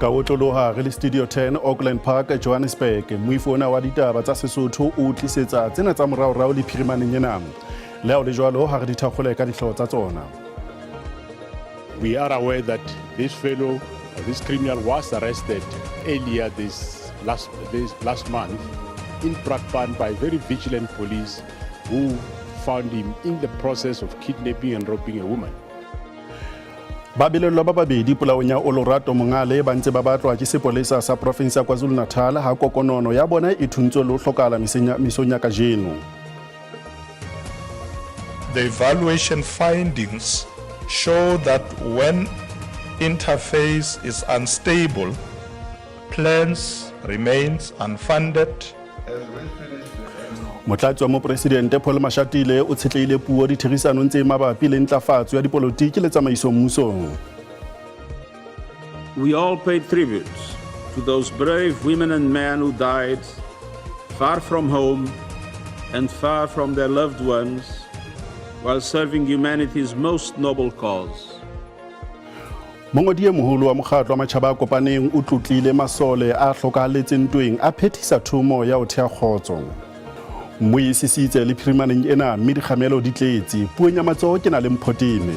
Ka otloloha re le Studio 10 Auckland Park, Johannesburg. Moifo ona wa ditaba tsa Sesotho o tlisetsa tsena tsa moraorao le phirimaneng ena. Le ha ho le jwalo, ha re di thakgole ka dihlooho tsa tsona. We are aware that this fellow, this criminal was arrested earlier this last month in Brakpan by very vigilant police who found him in the process of kidnapping and robbing a woman. Babelellwa ba babedi polaong ya Olorato Mongale ba ntse ba batlwa ke sepolesa sa profinsi ya KwaZulu-Natal ha kokonono ya bona e thuntswe le ho hlokahala mesong ya kajeno. The evaluation findings show that when interface is unstable, plans remains unfunded. Motlatsi wa Mopresidente Paul Mashatile o tshetlehile puo ditherisanong tse mabapi le ntlafatso ya dipolotiki le tsamaiso mmusong. We all paid tribute to those brave women and men who died far from home and far from their loved ones while serving humanity's most noble cause. Mongodi e moholo wa mokgatlo wa matjhaba a kopaneng o tlotlile masole a hlokahalletseng ntweng a phethisa thomo ya ho thea kgotso. Mmui sisitse le phirimaneng ena mme dikgamelo di tletse. Puong ya matsoho ke na le Mphotene.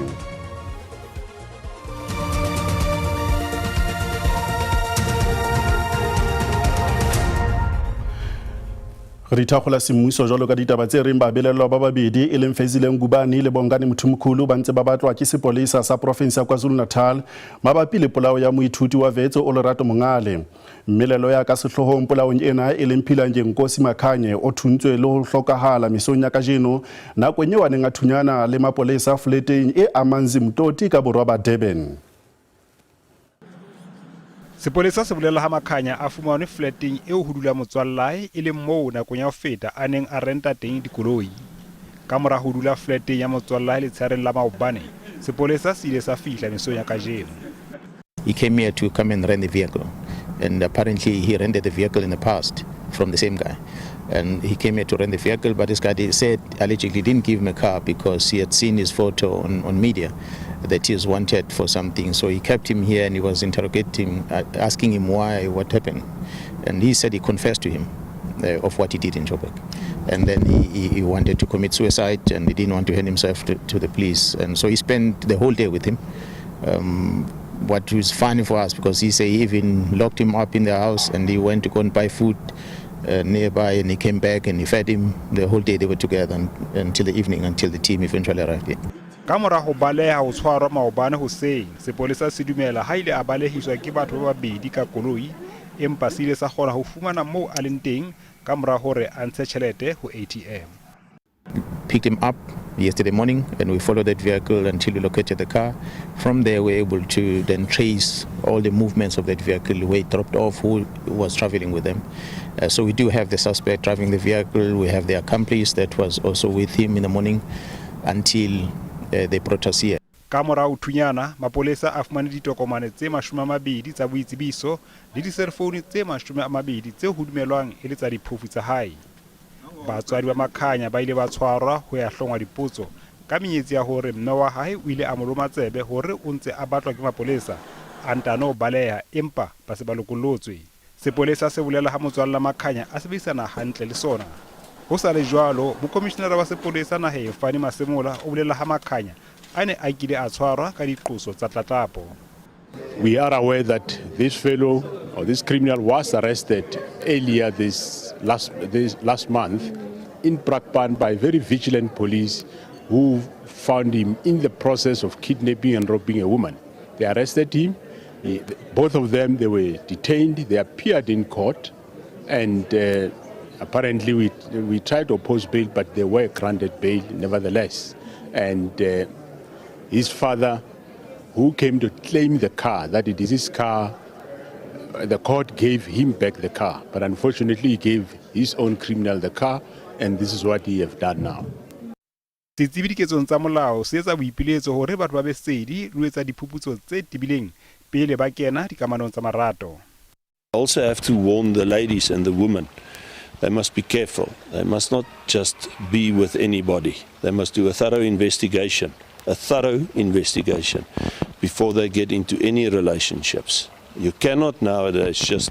Re dithakgola semmuso jwalo ka ditaba tse reng babelellwa ba babedi e leng Fezile Ngubani le Bongani Mthimkhulu ba ntse ba batlwa ke sepolesa sa profinsi ya KwaZulu-Natal mabapi le polao ya moithuti wa Wits Olorato Mongale. Mmelelo ya ka sehloohong polaong ena e leng Philange Nkosi Makhanye o thuntswe le ho hlokahala mesong ya kajeno nakong eo a neng a thunyana le mapolesa foleteng e Amanzimtoti ka borwa ba Durban. Sepolesa se bolela ha Makhanya a fumanwe flateng eo ho dula motswallae e leng moo nakong ya ho feta a neng a renta teng dikoloi. Ka mora ho dula flateng ya motswallae letshehareng la maobane, sepolesa se ile sa fihla mesong ya kajeno. He came here to come and rent the vehicle. And apparently he rented the vehicle in the past from the same guy. And he came here to rent the vehicle, but this guy said allegedly didn't give him a car because he had seen his photo on media that he was wanted for something. So he kept him here and he was interrogating, asking him why, what happened. And he said he confessed to him of what he did in Joburg. And then he wanted to commit suicide and he didn't want to hand himself to the police. And so he spent the whole day with him. What was funny for us, because he said he even locked him up in the house and he went to go and buy food nearby, and he came back and he fed him. The whole day they were together until the evening, until the team eventually arrived here. Ka mora ho baleha ho tshwarwa maobane hoseng, sepolesa se dumela ha ile a balehiswa ke batho ba babedi ka koloi, empa se ile sa kgona ho fumana moo a leng teng ka mora hore a ntshe tjhelete ho ATM. Picked him up yesterday morning and we followed that vehicle until we located the car. From there we were able to then trace all the movements of that vehicle, where it dropped off, who was traveling with them. So we do have the suspect driving the vehicle, we have the accomplice that was also with him in the morning until they brought us here. Ka mora ho thunyana, mapolesa a fumane ditokomane tse 20 tsa boitsebiso le diselfounu tse 20 tse ho dumelwang e le tsa diphofu tsa hae. Batswadi ba Makhanya ba ile ba tshwarwa ho ya hlongwa dipotso ka menyetsi ya hore mme wa hae o ile a mo loma tsebe hore o ntse a batlwa ke mapolesa a ntano baleha, empa ba se ba lokollotswe. Sepolesa se bolela ha motswalla Makhanya a sebedisana hantle le sona. Ho sa le jwalo, mokomishenara wa sepolesa naheng Fannie Masemola o bolela ha Makhanya a ne a kile a tshwarwa ka diqoso tsa tlatlapo. We are aware that this fellow or this criminal was arrested earlier this last month in Brakpan by very vigilant police who found him in the process of kidnapping and robbing a woman. They arrested him. Both of them, they were detained. They appeared in court, and apparently we tried to oppose bail, but they were granted bail nevertheless. And his father, who came to claim the car, that it is his car, the court gave him back the car. But unfortunately, he gave his own criminal the car, and this is what he have done now. Setsebi diketsong tsa molao se etsa boipiletso hore batho ba be sedi le ho etsa diphuputso tse tebileng pele ba kena dikamanong tsa marato. I also have to warn the ladies and the women. They must be careful. They must not just be with anybody. They must do a thorough investigation before they get into any relationships. You cannot nowadays just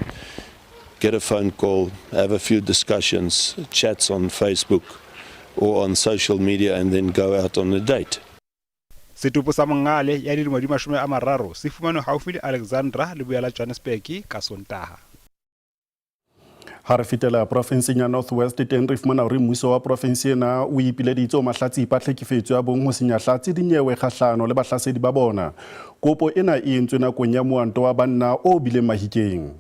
get a phone call, have a few discussions, chats on Facebook or on social media, and then go out on a date. Setopo sa Mongale ya dilemo di 30 se fumanwe haufi le Alexandra leboya la Johannesburg ka Sontaha. Ha re fetela porofenseng ya North West teng re fumana hore mmuso wa porofense ena o ipileditse ho mahlatsipa a tlhekefetso ya bong ho se nyahlatse dinyewe kgahlano le bahlasedi ba bona. Kopo ena e entswe nakong ya moanto wa banna o bileng Mahikeng.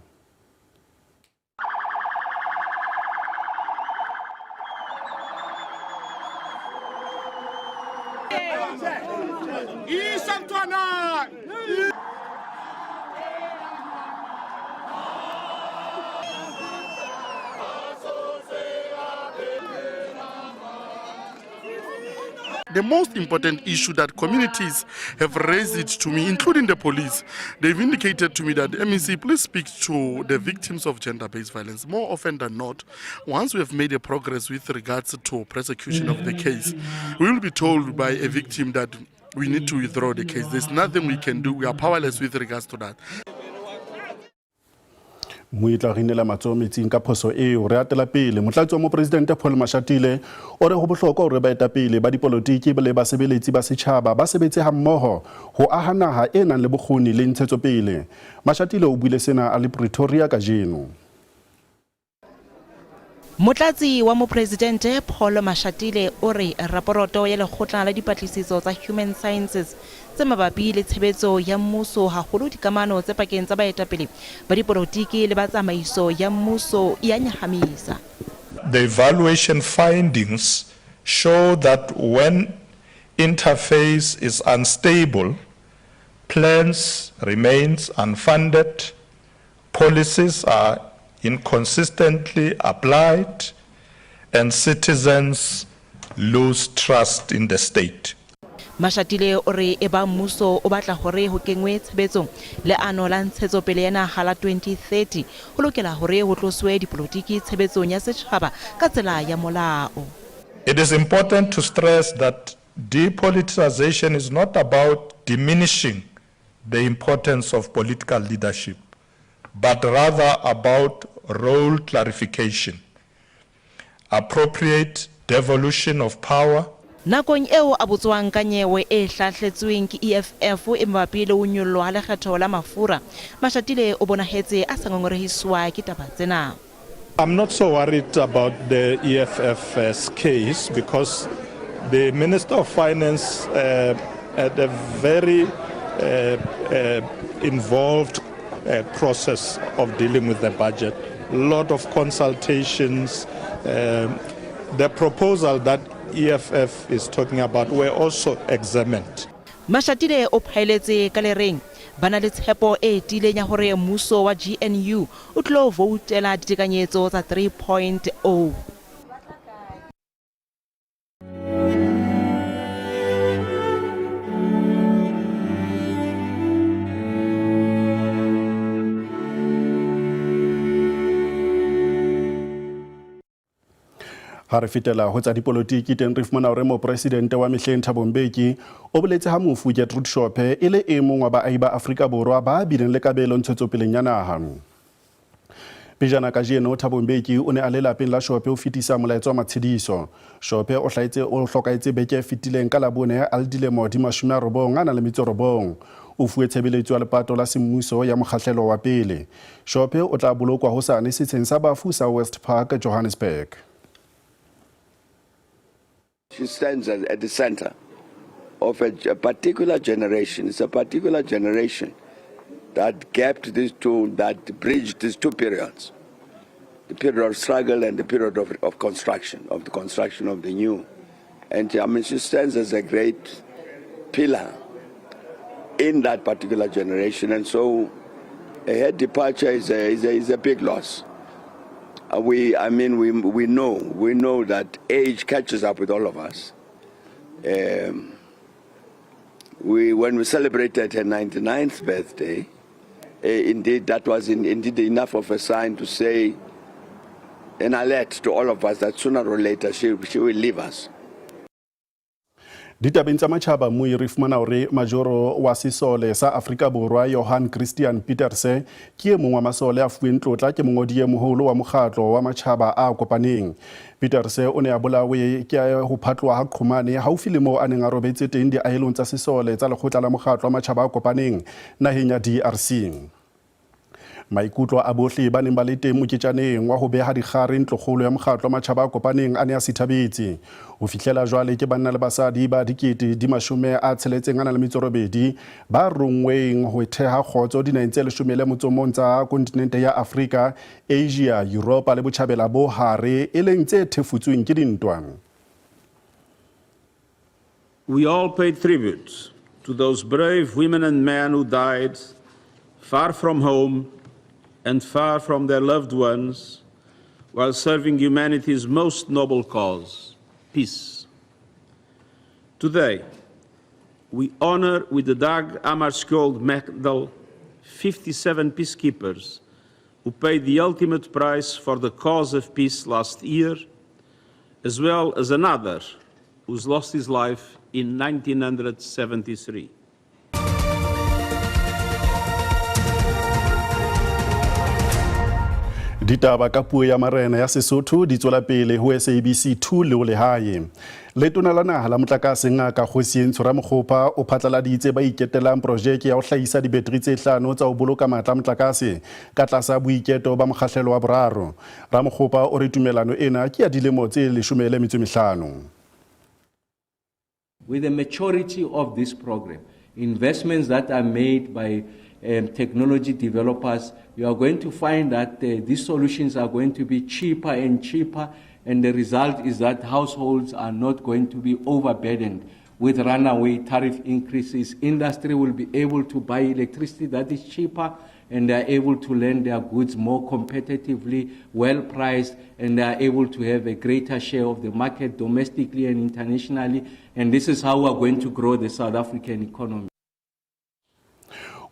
The most important issue that communities have raised it to me, including the police, they've indicated to me that MEC, please speak to the victims of gender-based violence. More often than not, once we have made a progress with regards to prosecution of the case, we will be told by a victim that we need to withdraw the case. There's nothing we can do. We are powerless with regards to that. Moitla re inela matsoho metsing ka phoso eo. Re atela pele. Motlatsi wa mopresidente Paul Mashatile o re ho bohlokwa hore baetapele ba dipolotiki le basebeletsi ba setjhaba ba sebetse hammoho ho aha naha e nang le bokgoni le ntshetsopele. Mashatile o buile sena a le Pretoria kajeno. Motlatsi wa mopresidente Paul Mashatile o re raporoto ya lekgotla la dipatlisiso tsa Human Sciences tse mabapi le tshebetso ya mmuso haholo dikamano tse pakeng tsa baetapele ba dipolotiki le ba tsamaiso ya mmuso e a nyahamisa. The evaluation findings show that when interface is unstable, plans remains unfunded, policies are inconsistently applied, and citizens lose trust in the state. Mashatile o re e ba mmuso o batla hore ho kengwe tshebetsong leano la ntshetsopele ya naha la 2030 ho lokela hore ho tloswe dipolotiki tshebetsong ya setjhaba ka tsela ya molao. It is important to stress that depoliticization is not about diminishing the importance of political leadership, but rather about role clarification, appropriate devolution of power. Nakong eo a botswang ka nyewe e hlahletsweng ke EFF e mabapi le ho nyollwa ha lekgetho la mafura, Mashatile o bonahetse a sa ngongorehiswa ke taba tsena. I'm not so worried about the EFF's case because the Minister of Finance had a very involved process of dealing with the budget. A lot of consultations. The proposal that EFF is talking about were also examined. Mashatile o phaeletse ka le reng ba na le tshepo e tiileng ya hore mmuso wa GNU o tlo voutela ditekanyetso tsa 3.0. Ha re fetela ho tsa dipolotiki teng re fumana hore mopresidente wa mehleng Thabo Mbeki o boletse ha mofu Gertrude Shope e le e mong wa baahi ba Afrika Borwa ba bileng le kabelo ntshetsopeleng ya naha. Pejana kajeno Thabo Mbeki o ne a le lapeng la Shope ho fetisa molaetsa wa matshediso. Shope o hlokahetse beke e fetileng ka Labone a le dilemo di 98. O fuwe tshebeletso ya lepato la semmuso ya mokgahlelo wa pele. Shope o tla bolokwa hosane setsheng sa bafu sa West Park, Johannesburg. She stands at the center of a particular generation. It's a particular generation that gapped these two, that bridged these two periods, the period of struggle and the period of construction, of the construction of the new. And I mean, she stands as a great pillar in that particular generation. And so her departure is a big loss. We know that age catches up with all of us. When we celebrated her 99th birthday, indeed that was indeed enough of a sign to say, an alert to all of us that sooner or later she will leave us. Ditabeng tsa matjhaba moi re fumana hore majoro wa sesole sa Afrika Borwa Johan Christian Pieterse ke e mong wa masole a fuweng tlotla ke mongodi e moholo wa mokgatlo wa matjhaba a kopaneng. Pieterse o ne a bolawe ke ho phatloha ha qhomane haufi le moo a neng a robetse teng diahelong tsa sesole tsa lekgotla la mokgatlo wa matjhaba a kopaneng naheng ya DRC. Maikutlo a bohle ba neng ba le teng moketjaneng wa ho beha dikgare ntlokgolo ya mokgatlo wa matjhaba a kopaneng a ne a sithabetse. Ho fihlela jwale ke banna le basadi ba 668 ba ronngweng ho theha kgotso dinaheng tse 11 tsa kontinente ya Afrika, Asia, Yuropa le Botjhabela bo Hare e leng tse thefutsweng ke dintwa. We all paid tribute to those brave women and men who died far from home and far from their loved ones while serving humanity's most noble cause, peace. Today, we honor with the Dag Hammarskjöld Medal 57 peacekeepers who paid the ultimate price for the cause of peace last year, as well as another who's lost his life in 1973. Ditaba ka puo ya marena ya Sesotho di tswela pele ho SABC 2 le ho lehae. Letona la naha la motlakase Ngaka Kgosientsho Ramokgopa o phatlaladitse ba iketelang projeke ya ho hlahisa dibetri tse hlano tsa ho boloka matla a motlakase ka tlasa boiketo ba mokgahlelo wa boraro. Ramokgopa o re tumelano ena ke ya dilemo tse 15. With the maturity of this program, investments that are made by technology developers, you are going to find that these solutions are going to be cheaper and cheaper, and the result is that households are not going to be overburdened with runaway tariff increases. Industry will be able to buy electricity that is cheaper, and they are able to lend their goods more competitively, well-priced, and they are able to have a greater share of the market domestically and internationally. And this is how we are going to grow the South African economy.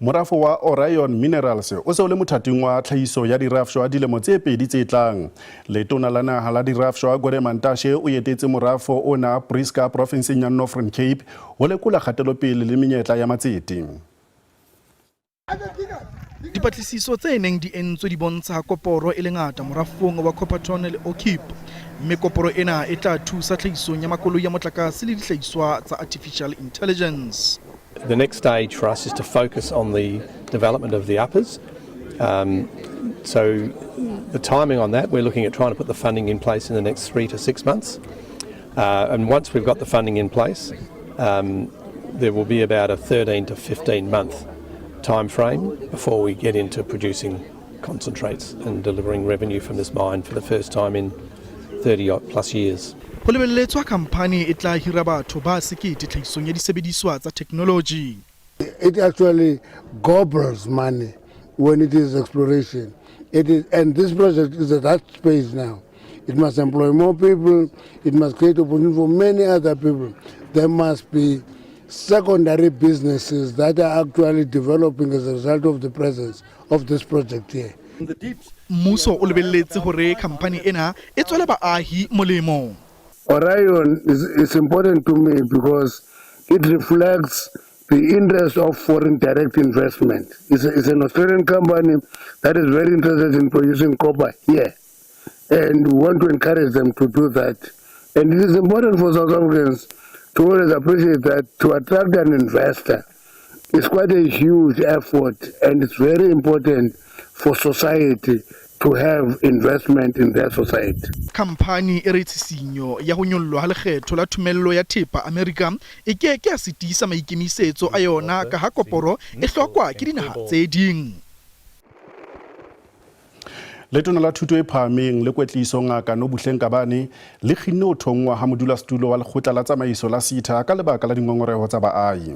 Morafo wa Orion Minerals o se o le mothating wa tlhahiso ya dirafshwa dilemo tse pedi tse tlang. Letona la naha la dirafshwa Gwede Mantashe o etetse morafo ona Prieska profinseng ya Northern Cape ho lekola kgatelopele le menyetla ya matsete. Dipatlisiso tse neng di entswe di bontsha koporo e le ngata morafong wa Copperton le Okiep, mme koporo ena e tla thusa tlhahisong ya makoloi a motlakase le dihlahiswa tsa artificial intelligence. The next stage for us is to focus on the development of the uppers. So the timing on that, we're looking at trying to put the funding in place in the next 3 to 6 months. And once we've got the funding in place, there will be about a 13 to 15 month time frame before we get into producing concentrates and delivering revenue from this mine for the first time in 30 odd plus years. Ho lebelletswe khamphani e tla hira batho ba 1000 tlhahisong ya disebediswa tsa technology. It actually gobbles money when it is exploration. It is, and this project is at that space now. It must employ more people. It must create opportunity for many other people. There must be secondary businesses that are actually developing as a result of the presence of this project here. Mmuso o lebelletse hore khamphani ena e tswele baahi molemo. Orion is important to me because it reflects the interest of foreign direct investment. It's an Australian company that is very interested in producing copper here. And we want to encourage them to do that. And it is important for South Africans to always appreciate that to attract an investor is quite a huge effort, and it's very important for society to have investment in their society. Khamphani e re tshisinyo ya ho nyollwa ha lekgetho la thomello ya thepa Amerika e ke ke ya sitisa maikemisetso a yona ka ha koporo e hlokwa ke dinaha tse ding. Letona la thuto e phahameng le kwetliso Ngaka Nobuhle Nkabane le kginne ho thonngwa ha modulasetulo wa lekgotla la tsamaiso la SETA ka lebaka la dingongoreho tsa baahi.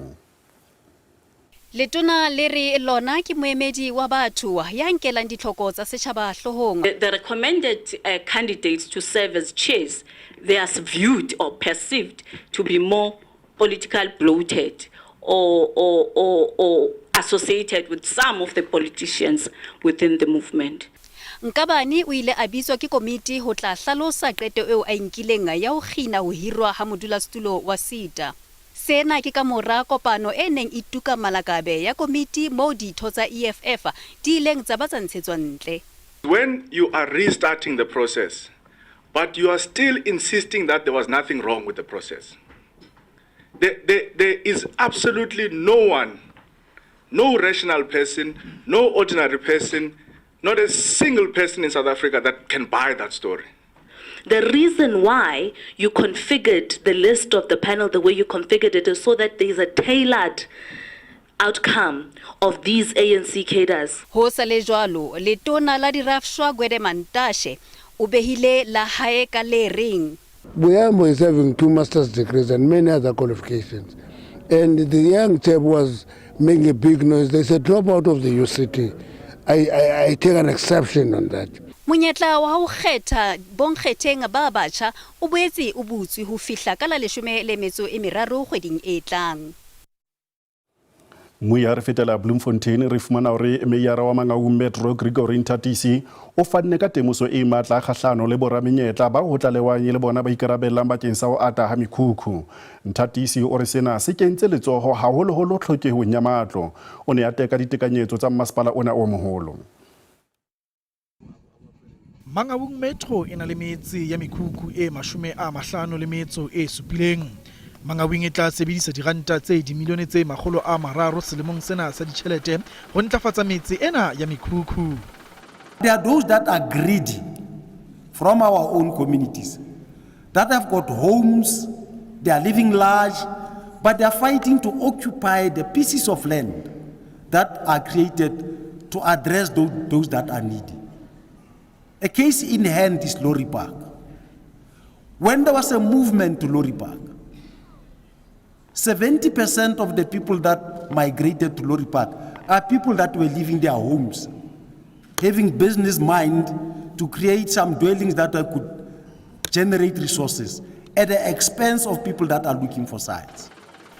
Letona le re lona ke moemedi wa batho ya nkelang ditlhoko tsa setjhaba hloohong. The recommended candidates to serve as chairs, they are viewed or perceived to be more political bloated or associated with some of the politicians within the movement. Nkabane o ile a bitswa ke komiti ho tla hlalosa qeto eo a e nkileng ya ho kgina ho hirwa ha modulasetulo wa SETA. Sena ke ka mora kopano e neng e tuka malakabe ya komiti moo ditho tsa EFF di ileng tsa ba tsa ntshetswa ntle. When you are restarting the process, but you are still insisting that there was nothing wrong with the process. There, there, there is absolutely no one, no rational person, no ordinary person, not a single person in South Africa that can buy that story. The reason why you configured the list of the panel the way you configured it is so that there is a tailored outcome of these ANC cadres. Ho sa le jwalo, Letona la Dirafshwa Gwede Mantashe o behile la hae ka le reng. Buyambo is having two master's degrees and many other qualifications. And the young chap was making a big noise. They said, drop out of the UCT. I, I, I take an exception on that. Monyetla wa ho kgetha bonkgetheng ba batjha o boetse o butswe ho fihla ka la leshome le metso e meraro kgweding e tlang. Moya re fetela Bloemfontein re fumana hore meyara wa Mangaung Metro Gregory Nthatisi o fanne ka temoso e matla kgahlano le boramenyetla bao ho tlalewang e le bona ba ikarabellang bakeng sa ho ata ha mekhukhu. Nthatisi o re sena se kentse letsoho haholoholo tlhokehong ya matlo. O ne a teka ditekanyetso tsa mmasepala ona o moholo. Mangaung Metro e na le metse ya mekhukhu e 57. Mangaung e tla sebedisa diranta tse dimilione tse 300 selemong sena sa ditjhelete ho ntlafatsa metse ena ya mekhukhu. There are those that are greedy from our own communities that have got homes, they are living large, but they are fighting to occupy the pieces of land that are created to address those, those that are needy. A case in hand is Lorry Park. When there was a movement to Lorry Park, 70% of the people that migrated to Lorry Park are people that were leaving their homes, having business mind to create some dwellings that could generate resources at the expense of people that are looking for sites.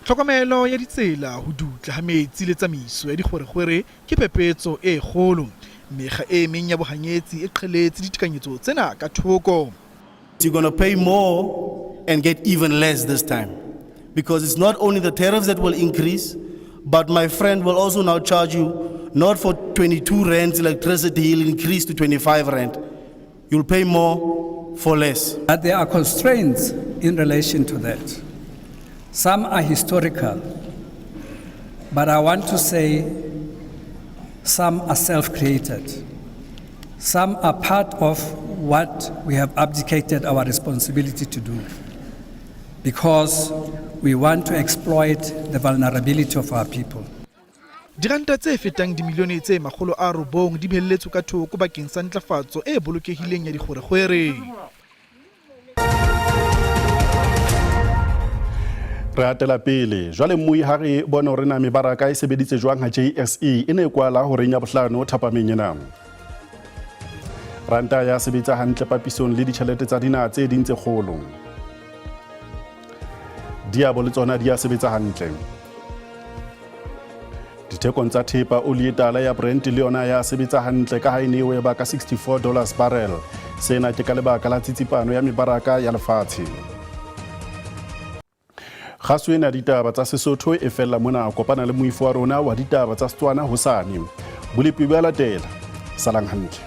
Tlhokomelo ya ditsela, ho dutla ha metsi le tsamaiso ya dikgwerekgwere ke phephetso e kgolo. Mekga e meng ya bohanyetsi e qheletse ditekanyetso tsena ka thoko. You're going to pay more and get even less this time. Because it's not only the tariffs that will increase, but my friend will also now charge you not for 22 rands electricity, he'll increase to 25 rand. You'll pay more for less. But there are constraints in relation to that. Some are historical, but I want to say some are self created. Some are part of what we have abdicated our responsibility to do because we want to exploit the vulnerability of our people. Diranta tse fetang dimilione tse 900 di behelletswe ka thoko bakeng sa ntlafatso e bolokehileng ya dikgwerekgwere. Re atela pele jwale mmui ha re bone hore na mebaraka e sebeditse jwang ha JSE e ne e kwala horeng ya bohlano thapameng ena. Ranta ya sebetsa hantle papisong le ditjhelete tsa dinaha tse ding tse kgolo. Diabo le tsona di a sebetsa hantle. Dithekong tsa thepa oli e tala ya Brent le yona ya sebetsa hantle ka ha e ne e weba ka 64 dollars barrel. Sena ke ka lebaka la tsitsipano ya mebaraka ya lefatshe. Kgaso ena ya ditaba tsa Sesotho e fella mona. Kopana le moifo wa rona wa ditaba tsa Setswana hosane. Bolepi bo a latela. Salang hantle.